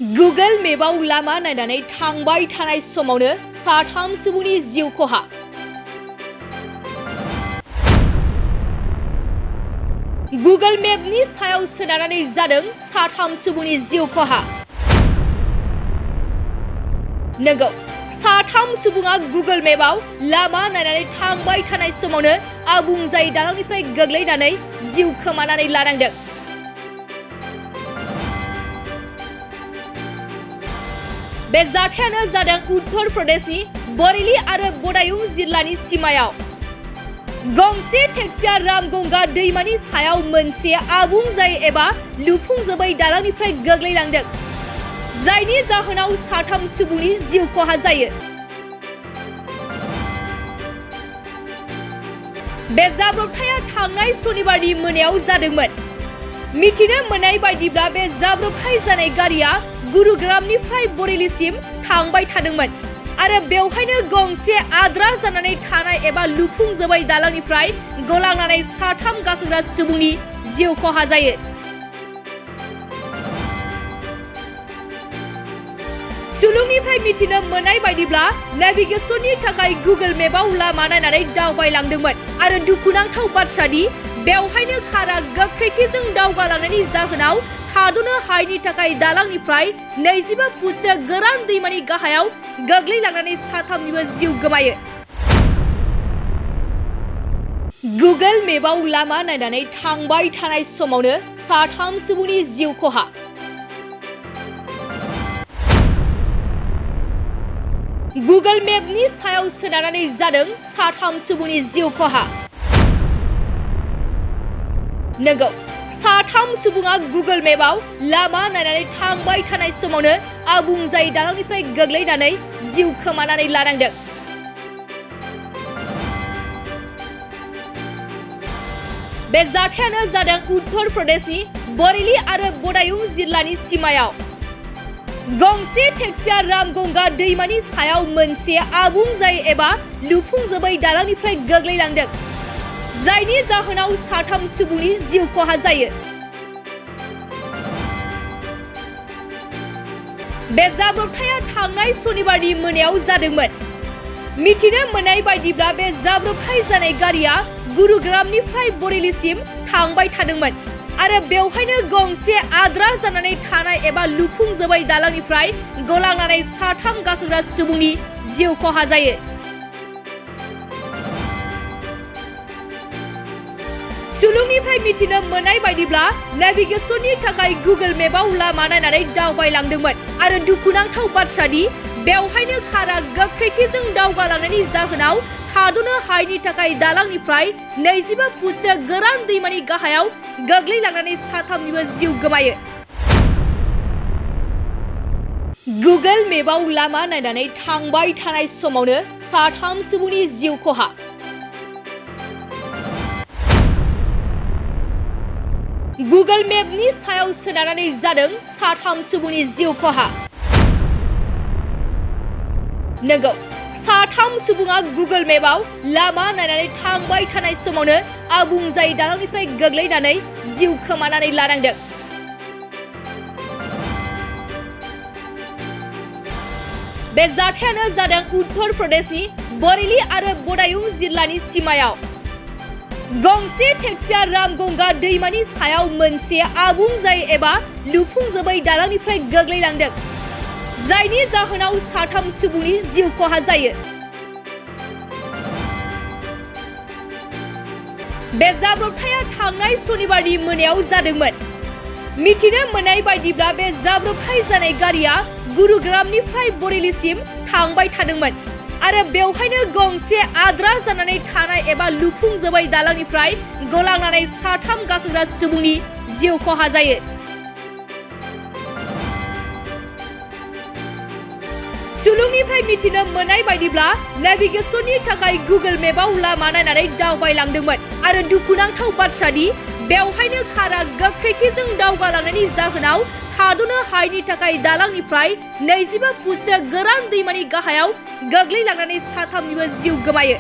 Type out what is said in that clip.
Google मेपआव लामा नायनानै थांबाय थानाय समावनो साथाम सुबुंनि जिउ खहा। गुगल मेपनि सायाव सोनारनानै जादों साथाम सुबुंनि जिउ खहा। नंगौ, साथाम सुबुङा गुगल मेपआव लामा नायनानै थांबाय थानाय समावनो आबुं जायै दालांनिफ्राय गोग्लैनानै जिउ खोमानानै लानांदों। बे जाथायानो जादों उत्तर प्रदेशनि बरेली आरो बदायूं जिल्लानि सिमायाव। गंसे टेक्सिया रामगंगा दैमानि सायाव मोनसे आबुं जायै एबा लुफुंजोबै दालांनिफ्राय गोग्लैलांदों, जायनि जाहोनाव साथाम सुबुंनि जिउ खहा जायो। बे जाब्रबथाया थांनाय सनिबारनि मोनायाव जादोंमोन। मिथिनो मोननाय बायदिब्ला बे जाब्रबथाय जानाय गारिया गुरुग्रामनिफ्राय बरेलीसिम थांबाय थादोंमोन आरो बेवहायनो गंसे आद्रा जानानै थानाय एबा लुफुंजोबै दालांनिफ्राय गलांनानै साथाम गाखोग्रा सुबुंनि जिउ खहा जायो। सुलुंनिफ्राय मिथिनो मोननाय बायदिब्ला नेभिगेसननि थाखाय गुगल मेपआव लामा नायनानै दावबायलांदोंमोन आरो दुखुनांथाव बाथ्रादि बेवहायनो कारा गोख्रैथिजों दावगालांनायनि जाहोनाव थाद'नो हायैनि थाखाय दालांनिफ्राय 25 फुटसो गोरान दैमानि गाहायाव गोग्लैलांनानै साथामनिबो जिउ गोमायो। गुगल मेपआव लामा नायनानै थांबाय थानाय समावनो साथाम सुबुंनि जिउ खहा। गुगल मेपनि सायाव सोनारनानै जादों साथाम सुबुंनि जिउ खहा। नंगौ, साथाम सुबुङा गुगल मेपआव लामा नायनानै थांबाय थानाय समावनो आबुं जायै दालांनिफ्राय गोग्लैनानै जिउ खोमानानै लानांदों। बे जाथायानो जादों उत्तर प्रदेशनि बरेली आरो बदायूं जिल्लानि सिमायाव। गंसे टेक्सिया रामगंगा दैमानि सायाव मोनसे आबुं जायै एबा लुफुंजोबै दालांनिफ्राय गोग्लैलांदों, जायनि जाहोनाव साथाम सुबुंनि जिउ खहा जायो। बे जाब्रबथाया थांनाय सनिबारनि मोनायाव जादोंमोन। मिथिनो मोननाय बायदिब्ला बे जाब्रबथाय जानाय गारिया गुरुग्रामनिफ्राय बरेलीसिम थांबाय थादोंमोन आरो बेवहायनो गंसे आद्रा जानानै थानाय एबा लुफुंजोबै दालांनिफ्राय गलांनानै साथाम गाखोग्रा सुबुंनि जिउ खहा जायो। सुलुंनिफ्राय मिथिनो मोननाय बायदिब्ला नेभिगेसननि थाखाय गुगल मेपआव लामा नायनानै दावबायलांदोंमोन आरो दुखुनांथाव बाथ्रादि बेवहायनो कारा गोख्रैथिजों दावगालांनायनि जाहोनाव थाद'नो हायैनि थाखाय दालांनिफ्राय 25 फुटसो गोरान दैमानि गाहायाव गोग्लैलांनानै साथामनिबो जिउ गोमायो। गुगल मेपआव लामा नायनानै थांबाय थानाय समावनो साथाम सुबुंनि जिउ खहा। गुगल मेपनि सायाव सोनारनानै जादों साथाम सुबुंनि जिउ खहा। नंगौ, साथाम सुबुङा गुगल मेपआव लामा नायनानै थांबाय थानाय समावनो आबुं जायै दालांनिफ्राय गोग्लैनानै जिउ खोमानानै लानांदों। बे जाथायानो जादों उत्तर प्रदेशनि बरेली आरो बदायूं जिल्लानि सिमायाव। गंसे टेक्सिया रामगंगा दैमानि सायाव मोनसे आबुं जायै एबा लुफुंजोबै दालांनिफ्राय गोग्लैलांदों, जायनि जाहोनाव साथाम सुबुंनि जिउ खहा जायो। बे जाब्रबथाया थांनाय सनिबारनि मोनायाव जादोंमोन। मिथिनो मोननाय बायदिब्ला बे जाब्रबथाय जानाय गारिया गुरुग्रामनिफ्राय बरेलीसिम थांबाय थादोंमोन आरो बेवहायनो गंसे आद्रा जानानै थानाय एबा लुफुंजोबै दालांनिफ्राय गलांनानै साथाम गाखोग्रा सुबुंनि जिउ खहा जायो। सुलुंनिफ्राय मिथिनो मोननाय बायदिब्ला नेभिगेसननि थाखाय गुगल मेपआव लामा नायनानै दावबायलांदोंमोन आरो दुखुनांथाव बाथ्रादि बेवहायनो कारा गोख्रैथिजों दावगालांनायनि जाहोनाव थाद'नो हायैनि थाखाय दालांनिफ्राय 25 फुटसो गोरान दैमानि गाहायाव गोग्लैलांनानै साथामनिबो जिउ गोमायो।